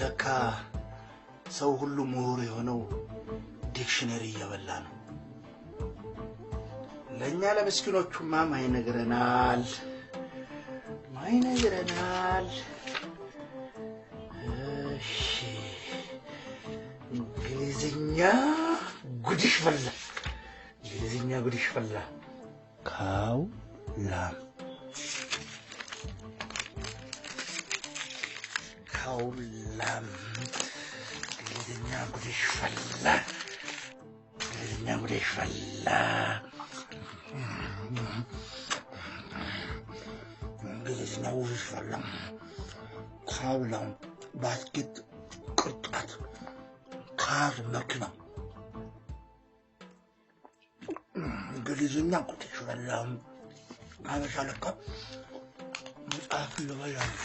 ለካ ሰው ሁሉ ምሁር የሆነው dictionary እየበላ ነው። ለእኛ ለምስኪኖቹማ ማይነግረናል ማይነግረናል። እሺ እንግሊዝኛ ጉድሽ ፈላ፣ እንግሊዝኛ ጉድሽ ፈላ። cow ላም፣ cow ላም፣ እንግሊዝኛ ጉድሽ ፈላ፣ እንግሊዝኛ ጉድሽ ፈላ፣ እንግሊዝኛ ጉድሽ ፈላ። cow ላም፣ basket ቅርጫት፣ car መኪና፣ እንግሊዝኛ ጉድሽ ፈላ። ሀበሻ ለካ መጽሐፍ እየበላ ነው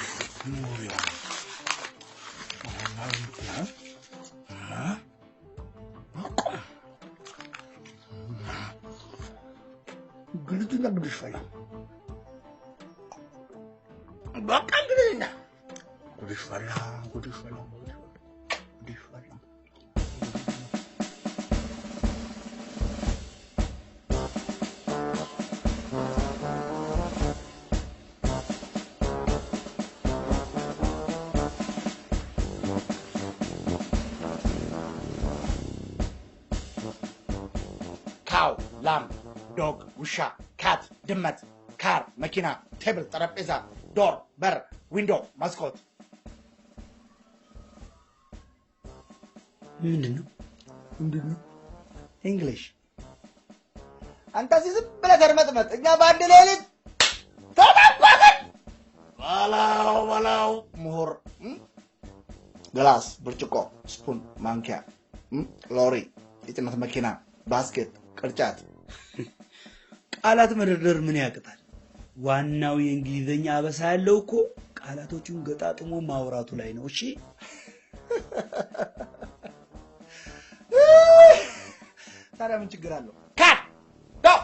ምሁር የሆነው። እንግሊዝኛ ጉድሽ ፈላ። በቃ እንግሊዝኛ ጉድሽ ፈላ፣ ጉድሽ ፈላ፣ ጉድሽ ፈላ። cow ላም፣ dog ውሻ፣ cat ድመት፣ car መኪና፣ table ጠረጴዛ፣ door በር፣ window መስኮት። ምንድን ነው? ምንድን ነው? English። አንተ እዚህ ዝም ብለህ ተርመጥመጥ፣ እኛ በአንድ ሌሊት ተጠቋቅን። በላው በላው ምሁር። glass ብርጭቆ፣ spoon ማንኪያ፣ lorry የጭነት መኪና፣ basket ቅርጫት። ቃላት መደርደር ምን ያቅታል? ዋናው የእንግሊዝኛ አበሳ ያለው እኮ ቃላቶቹን ገጣጥሞ ማውራቱ ላይ ነው። እሺ ታዲያ ምን ችግር አለው? cat dog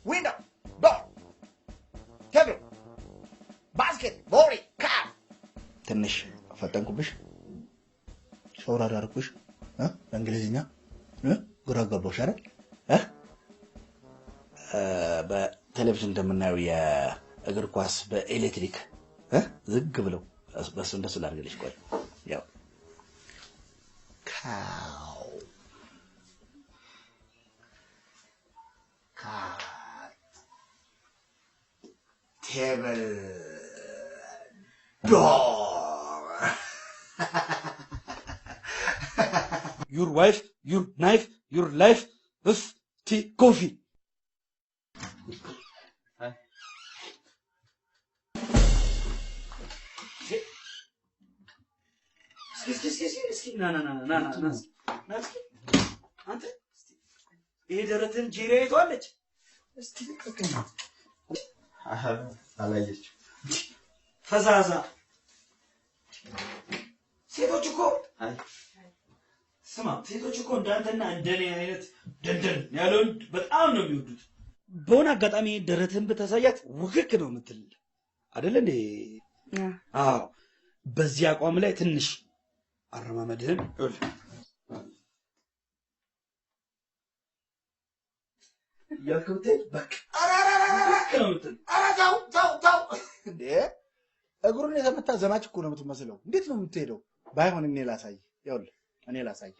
window door table basket lorry car። ትንሽ ፈጠንኩብሽ፣ ሸውራር አደረኩሽ እ በእንግሊዝኛ እ ግራ ገባሽ አይደል? እ በቴሌቪዥን እንደምናየው የእግር ኳስ በኤሌክትሪክ እ ዝግ ብለው በሱ እንደሱ ላድርግልሽ። ቆይ ያው cow cat table door your wife your knife your life እፍ tea coffee። እስኪ እስኪ እስኪ እስኪ ና ና ና ና ና ና እስኪ ና እስኪ አንተ እስኪ ይሄ ደረትን ጄሪ አይተዋለች። እስኪ ልቀቀኝ። አላየችም። ፈዛዛ ሴቶች እኮ ስማ፣ ሴቶች እኮ እንዳንተና እንደኔ አይነት ደንደን ያለውን በጣም ነው የሚወዱት። በሆነ አጋጣሚ ደረትህን ብታሳያት ውክክ ነው የምትል አይደል እንዴ? አዎ። በዚህ አቋም ላይ ትንሽ አረማመድህን ይኸውልህ እያልክ ብትሄድ በቃ ውክክ ነው የምትል። ኧረ ተው ተው ተው! እንዴ እግሩን የተመታ ዘማች እኮ ነው የምትመስለው። እንዴት ነው የምትሄደው? ባይሆን እኔ ላሳይ። ይኸውልህ እኔ ላሳይ።